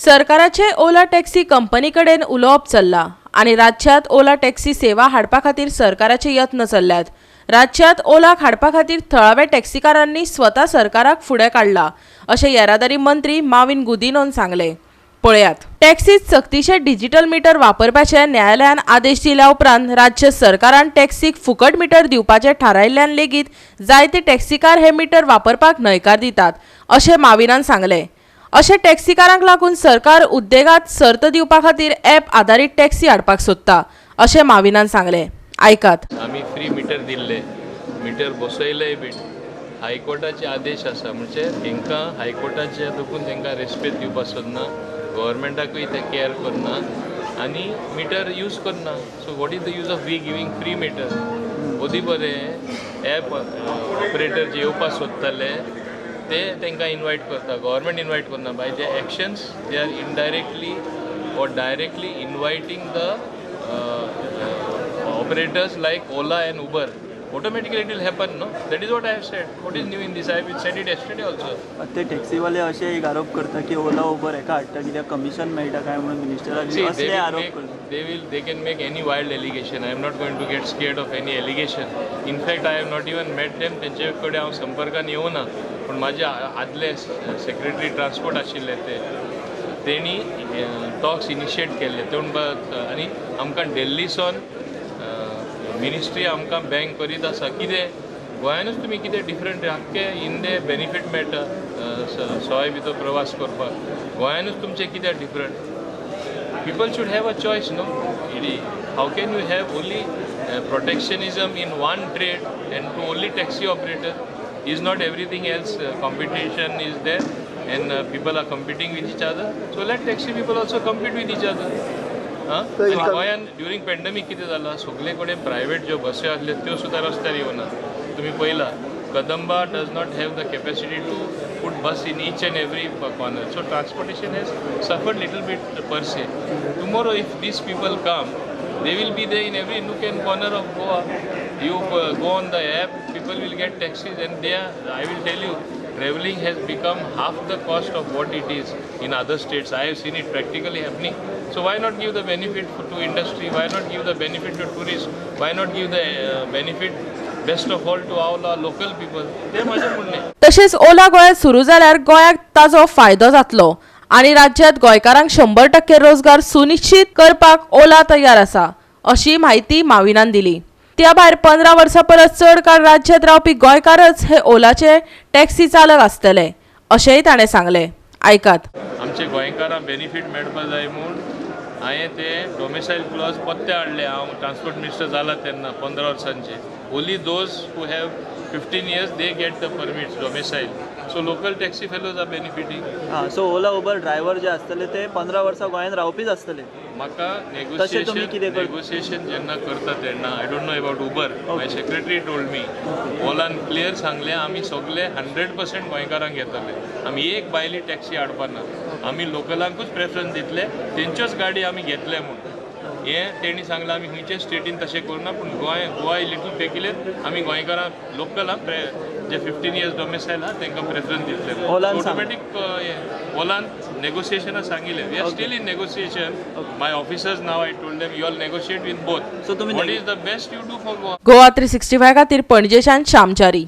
सरकाराचे Ola taxi company कडेन उलोवप चल्लां आनी राज्यांत ओला टॅक्सी सेवा हाडपा खातीर सरकाराचे यत्न चल्ल्यात. राज्यांत ओलाक हाडपा खातीर थळाव्या टॅक्सीकारांनी स्वता सरकाराक फुडें काडला अशें येरादारी मंत्री माविन गुदिनोन सांगलें. पळयात, टॅक्सीत सक्तीचे डिजिटल मिटर वापरपाचे न्यायालयान आदेश दिल्या उपरांत राज्य सरकारान टॅक्सीक फुकट मिटर दिवपाचें थारायिल्ल्यान लेगीत जायते टॅक्सीकार हे मिटर वापरपाक न्हयकार दितात अशें माविनान सांगलें. अशें टॅक्सीकारांक लागून सरकार उद्देगांत सर्त दिवपा खातीर ॲप आदारीत टॅक्सी हाडपाक सोदता अशें माविनान सांगलें. आयकात. आमी फ्री मिटर दिल्ले, मिटर बसयलेय बीन. हायकोर्टाचे आदेश आसा, म्हणजे तांकां हायकोर्टाचे देखून तांकां रेस्पेद दिवपाक सोदना, गव्हर्मेंटाकूय ते कॅर करना आनी मिटर यूज करना. So what is the use of we giving free meter? ओदी बरें एप ऑपरेटर जे येवपाक सोदताले ते तांकां इनवायट करता, गव्हर्मेंट इनवायट करना. By the actions they are indirectly or directly inviting the operators like Ola and Uber. Automatically it will happen, no? That is what I have said. What is new in this? I have said it yesterday also. ते टॅक्सीवाले अशे एक आरोप करता की Ola Uber हेका हाडटा कित्याक commission मेळटा काय म्हणून मिनिस्टराक. See, they असले will आरोप make, करता. they can make any wild allegation. I am not going to get scared of any allegation. In fact, I have not even met them. तेंचे कडेन हांव संपर्कान येवना, पूण म्हाजे आदले सेक्रेटरी ट्रान्सपोर्ट आशिल्ले ते, तेणी टॉक्स इनिशिएट केल्ले ते. आनी आमकां दिल्लीसोन मिनिस्ट्री आमकां बॅक करीत आसा. कितें गोंयानूच तुमी कितें डिफरंट, आख्खे इंदे बेनिफीट मेळटा सोय भितर प्रवास करपाक. गोंयानूच तुमचें कितें different? People should have a choice, no? How can you have only protectionism in one trade and to only taxi operator? Is not everything else competition is there and people are competing with each other? So let taxi people also compete with each other. आं, आनी गोंयान during pandemic कितें जालां, सगळे कडेन private ज्यो बसी आसल्यो त्यो सुद्दां रस्त्यार येवना. तुमी पळयला, Kadamba does not have the capacity to put bus in each and every corner. So transportation has suffered little bit per se. Tomorrow if these people come, they will be there in every nook and corner of Goa. You go on the app, people will get taxis and they are, I will tell you, traveling has become half the cost of what it is in other states. I have seen it practically happening. So why not give the benefit to industry? Why not give the benefit to tourists? Why not give the benefit best of all to all our local people? ते म्हाजें म्हणणें. तशेंच ओला गोंयांत सुरू जाल्यार गोंयाक ताजो फायदो जातलो आनी राज्यांत गोंयकारांक 100% रोजगार सुनिश्चीत करपाक ओला तयार आसा अशी म्हायती माविनान दिली. त्या भायर 15 वर्सां परस चड काळ राज्यांत रावपी गोंयकारच हे ओलाचे टॅक्सी चालक आसतले अशेंय ताणें सांगलें. आयकात. आमचे गोंयकारांक बेनिफीट मेळपा जाय म्हूण हांवें ते डोमिसायल क्लॉज पत्ते हाडले. हांव ट्रान्सपोर्ट मिनिस्टर जाला तेन्ना 15 वर्सांचे. Only those who have 15 years, they get the permits, domicile. So local taxi fellows are benefiting. हां, सो ओला उबर ड्रायव्हर जे आसतले ते 15 वर्सां गोंयांत रावपीच आसतले? म्हाका तशें तुमी कितें नेगोशिएशन नेगोशिएशन जेन्ना करता तेन्ना, I don't know about Uber, my secretary told me, ओलान clear सांगलें, आमी सगळे 100% गोंयकारांक घेतले, आमी एक भायली टॅक्सी हाडपा ना, आमी लोकलांकूच प्रेफरन्स दितले, तेंच्योच गाडी आमी घेतले म्हूण. हें तेणी सांगलां, आमी खंयचे स्टेटीन तशें करुना, पूण गोंय, गोवा लिटल पेक्युलियर. आमी गोंयकारांक, लोकलांक, जे 15 इयर्स डोमिसायल आहा तांकां प्रेफरन्स दितले. ओलान सांग. ऑटोमॅटीक ओलान नेगोशिएशनां सांगिल्लें. We are still in negotiation. My officers now, I told them, you all negotiate with both. So तुम्ही What is the best you do for Goa. Goa 365 खातीर पणजेच्यान श्यामचारी.